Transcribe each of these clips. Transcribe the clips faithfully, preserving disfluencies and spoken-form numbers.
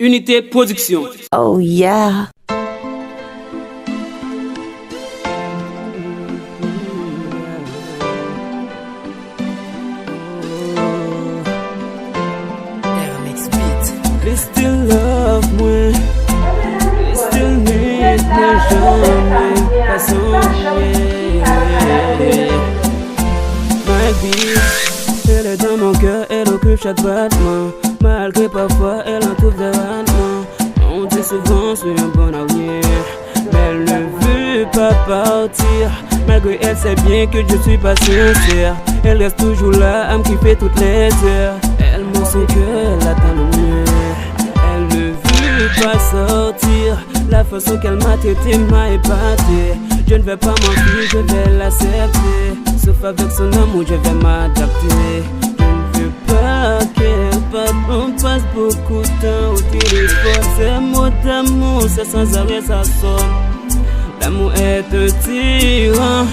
Unité Production. Oh yeah. Li still love mwen, li still need mwen, janm fason, yeah. My bitch, elle est dans mon cœur, elle occupe chaque battement. Malgré parfois elle en trouve des ratements. On dit souvent c'est un bon avenir, mais elle ne veut pas partir. Malgré elle sait bien que je suis pas sincère. Elle reste toujours là à me kiffer toutes les heures. Elle montre son cœur, elle attend le mur. Elle ne veut pas sortir. La façon qu'elle m'a traité m'a épaté. Je ne vais pas mentir, je vais l'accepter. Sauf avec son amour, je vais m'adapter. Je ne veux pas qu'elle parte, on passe beaucoup de temps au téléphone. Ces mots d'amour, c'est sans arrêt, ça sonne. L'amour est un tyran.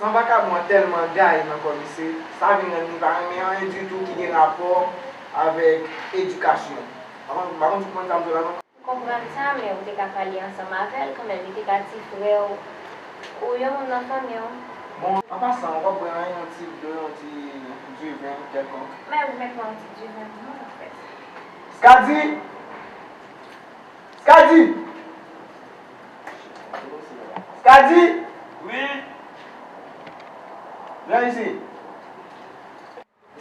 San vakabon an tèlman gaye nan kò misye, sa vin rann li pa renmen anyen ditou ki gen rapò avèk edikasyon. M pa konn, m pa konn si w konprann sa m di w la non. M konprann sa, men ou te ka pale ansanm avè l kanmenm, li te ka ti frè w ou yon moun nan fanmi w. Bon, an pasan, w p ap bwè anyen, yon ti dlo, yon ti diven kèlkonk? Men ou mèt pran yon ti diven pou mwen, anfèt. Skadi! Skadi! Skadi! Wi? Vin isit.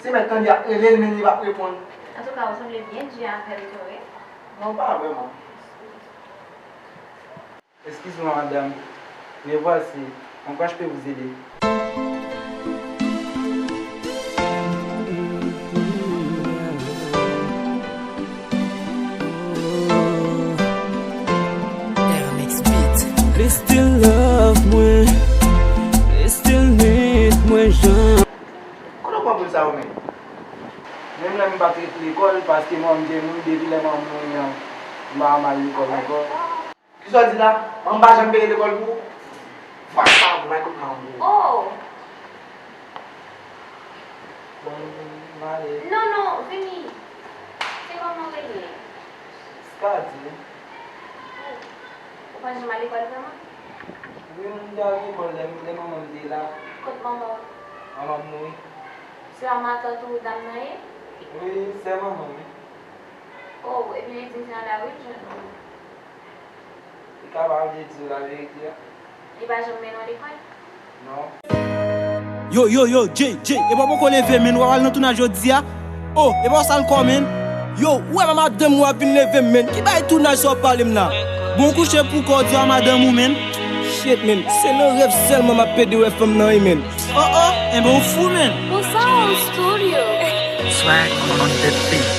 Se mèt tande ap rele l, men li p ap reponn. Antouka, ou sanble byen di avè l tou, wi. Non, pa vrèman. Excusez-moi, madame, me voici. En quoi je peux vous aider? Li still love mwen, li still need mwen, jan. Kote w pran poul sa yo menm? Menm lè m pa t ret lekòl, paske manman m te mouri, depi lè manman m mouri an, m pa janm al lekòl ankò. Kisa w di la? Manman m pa janm peye lekòl pou ou? Vakabon, ay kout nan ou. Oh! Bon, m ale. Non, non, vini. Se kòman w rele? Skadi. Oh. Ou pa janm al lekòl vrèman? Wi, m te al lekòl lè, lè manman m te la. Kot manman w? Manman m mouri. Se pa matant ou dam nan ye? Wi, sè manman m, wi. Oh, epi li di m se nan lari l jwenn ou. Li ka pa vle di w laverite a. Li pa janm mennen w lekòl? Non. Yo, yo, yo, Jay, Jay, epa w poko leve, menn, w ap al nan tounaj jodi a? Oh, epa w sal kò, menn? Yo, ou wè pa madanm ou ap vin leve m, menn. Ki bagay tounaj sa w ap pale m la? Bon, kouche pou kò w di a madanm ou, menn. Shit, menn. Se nan rèv sèlman m ap pede wè fanm nan, wi, menn. Oh, oh, enben w fou, menn. Bossa Home Studio. Swag on the beat.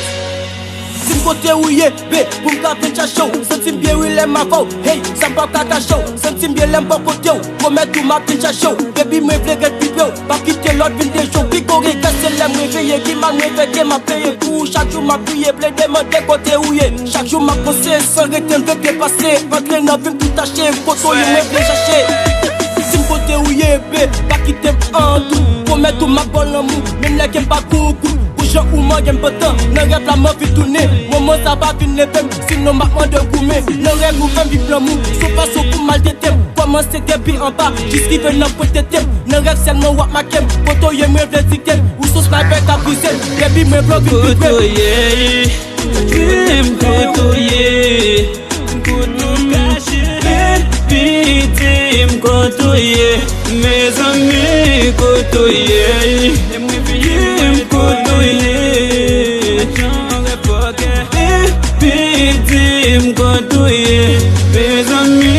Di m kote ou ye, be, pou m ka vin chache w. Santi m byen wi lè m avè w, hey, sa m p ap ka kache w. Santi m byen lè m bò kote w, pwomèt ou m ap vin chache w. Baby, mwen vle ret pi pre w, pa kite lòt vin deje w. Pi gwo regrè se lè m reveye, ki mal mwen fè ke m ap peye pou ou. Chak jou m ap kriye, plede mande kote ou ye. Chak jou m ap panse, san rete m vle depase. Antre nan vi m tou tache, kote w ye mwen vle chache. Di m kote ou ye, be, pa kite m an dout. Pwomèt ou m ap ba w lanmou, menm lè ke m pa koukout. Pou jan ou manyen m pantan, nan rèv la m anvi tounen. Moman sa pa vin leve m, sinon m ap mande goumen. Nan rèv ou fè m viv lanmou, sou fason pou maltrete m. Kòmanse depi anba, jis rive nan pwent tete m. Nan rèv sèlman w ap make m, kote w ye mwen vle dikte m. Ou se yon sniper k ap vize m, baby mwen vle w vin pi pre. Kote w ye, di m kote w ye. Kote w kache? Baby, di m kote w ye. Mezanmi, kote w ye? Di m kote w ye. Baby, di m kote w ye. Mezanmi,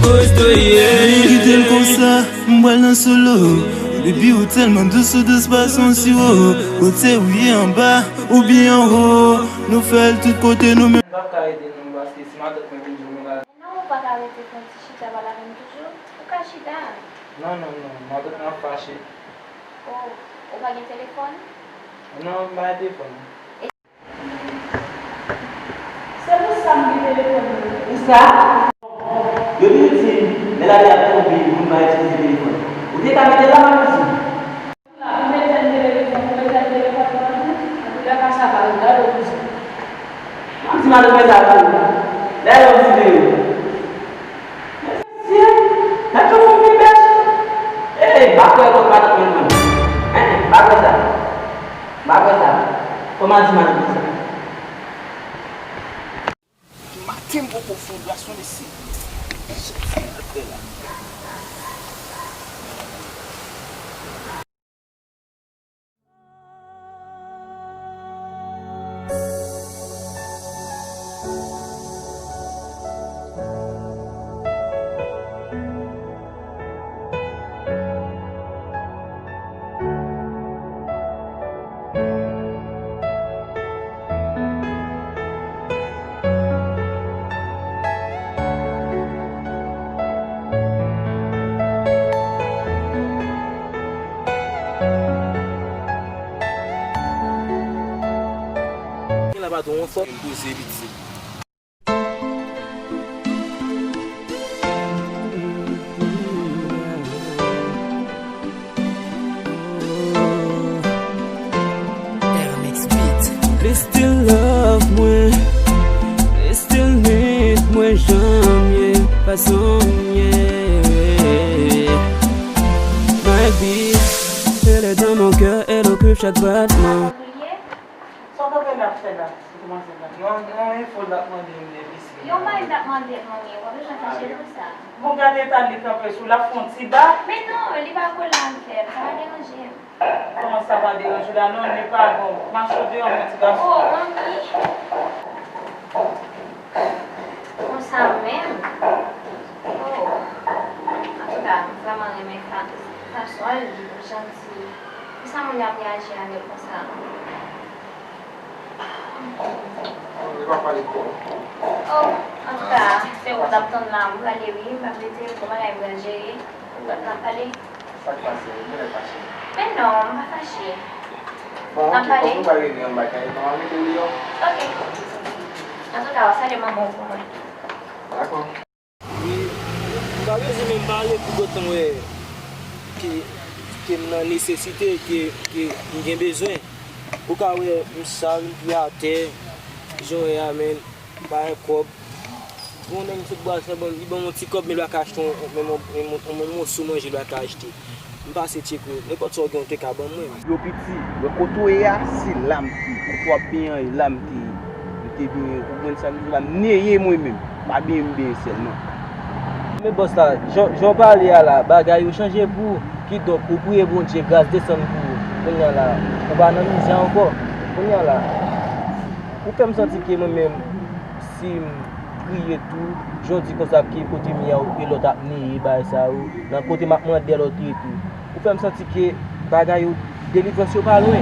kote w ye? Kite l konsa, m pral nan solo. Baby, ou tèlman dous, ou dous pa son siwo. Kote w ye, anba oubyen anwo? Nou fè l tout kote nou menm. M p ap ka rete non, paske si matant mwen vin di w nou pral. Non, ou pa ka rete fè yon ti chita pale avè m toujou. Ou ka chita. Non, non, non, matant mwen ap fache. Oh, ou pa gen telefòn? Non, m pa gen telefòn. Se pou sa m gen telefòn nan men. Pou sa? Yo toujou di m, lè lavi ap tonbe, moun pa itilize telefòn. Ou te ka mete l la, m ap di w. Ou mete m telefòn, ou mete m telefòn nan men, epi lè pa sa pa regade w konsa. M ap Ti madanm mwen sa tou. Lè yo di de yo. Mesye, gad jan moun gen bèch. Ey, m pa kwè kòk pa t jwenn mwen. Hein, m pa kwè sa. M pa kwè sa. Kòman di madanm mwen sa? Maten m poko fè yon gras non mesye. Sa l fè la. Gen la pa twò anfòm. Poze piti. L still love mwen, l still need mwen jan m ye, fason m ye. My beat, elle est dans mon cœur, elle occupe chaque battement. Sa w t ap fè la? Ou kòmanse la. Yon, yon enfo l ap mande m de pisi. Yon bagay m t ap mande l, manmi, ou pa bezwen fache pou sa. Bon, gade eta li kanpe sou la, fè yon ti ba. Men non, li pa kole avè m, sa pa deranje m. Kòman sa pa deranje w la? Non, li pa bon. Mache deyò, mon ti gason. Oh, manmi. Konsa menm. Oh. Antouka, m vrèman renmen fa-, fason l janti. Pou sa moun yo ap reyaji avè l konsa? Li pa pale twò. Oh, antouka, se ou t ap tann la, m prale wi, m p ap rete, gon bagay m pral jere. Lòt n ap pale. Sa k pase? Ou genlè fache. Men non, m pa fache. Bon, n ap pale. Bon, ok, fòk nou pa rele yon bagay, non, ann rete deyò. Ok. Antouka, w ap salye manman w pou mwen. Dakò. Wi, m pa bezwen menm pale pou kontan wè ke, ke m nan nesesite, ke, ke m gen bezwen. Ou ka wè m sal, m pi atè, jan w wè a, men m pa gen kòb. Gon nèg m sot bwase, li ban m, li ban m yon ti kòb, men l pa ka achte yon, yon, yon, yon, yon moso manje, l pa ka achte. M pase tcheke w, nenpòt sa w gen, w te ka ban mwen. Yo piti, wè kote w ye a, se la m te ye. Kote w ap benyen an, e la m te ye. M te benyen, ou konprann sa m di w la, m neye mwen menm. Pa benyen m benyen sèlman. Men bòs la, jan, jan w pale a la, bagay yo chanje pou ou. Kidonk, ou priye Bondye, gras desann pou ou. Kounye a la, ou pa nan mizè ankò. Kounye a la, ou fè m santi ke mwen menm, si m priye tou, jan w di konsa ke kote m ye a, e lòt ap neye bagay sa yo, nan kote m ap mande a lòt ye tou. Ou fè m santi ke bagay yo, delivrans yo pa lwen.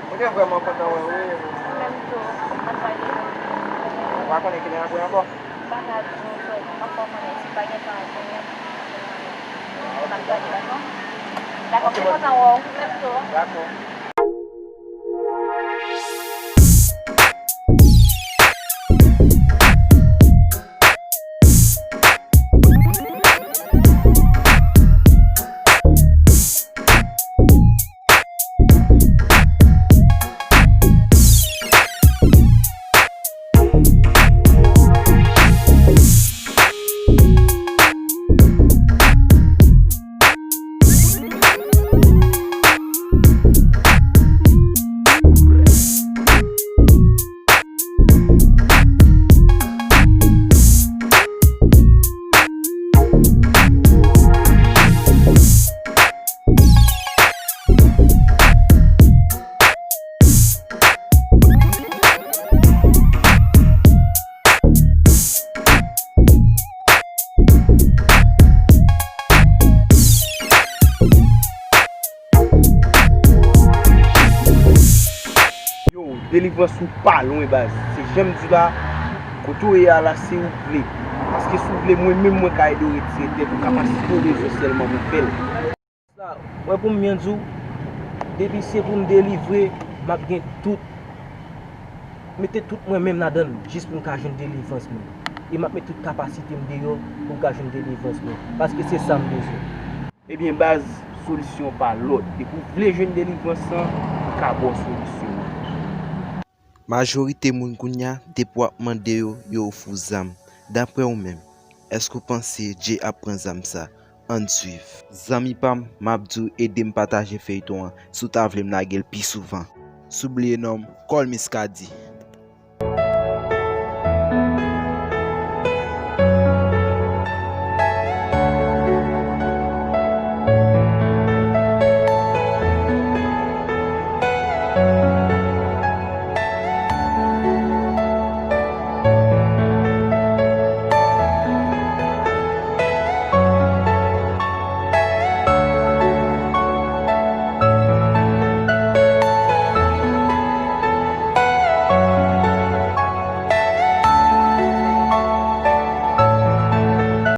Mwen te vrèman kontan wè w, wi. Mwen menm tou, m kontan wè w. Ou pa konnen kilè n ap wè ankò? M pa ka di w, m pa fè w konnen si pa gen tan kounye a. N ap pale, dakò? Dakò, m te kontan wè w, ou menm tou. Dakò. Yo, delivrans ou pa lwen, baz. Se jan m di la, kote w ye a la, se ou k vle. Paske si w vle, mwen menm, mwen ka ede w retire tèt ou, kapasite w bezwen sèlman pou w fè l. Sa, wè pou m byen di w, depi se pou m delivre, m ap gen tout, mete tout mwen menm ladan l, jis pou m ka jwenn delivrans mwen. E m ap met tout kapasite m deyò pou m ka jwenn delivrans mwen. Paske se sa m bezwen. Ebyen baz, solisyon pa lòt. Depi w vle jwenn delivrans lan, m ka ba w solisyon an. Majorite moun kounye a, depi w ap mande yo, yo ofri w zam. Daprè w menm, èske w panse Dye ap pran zam sa? Ann swiv. Zanmi pa m, m ap di w ede m pataje feyton an si w ta vle m lage l pi souvan. Si w bliye non m, Call Miskadi.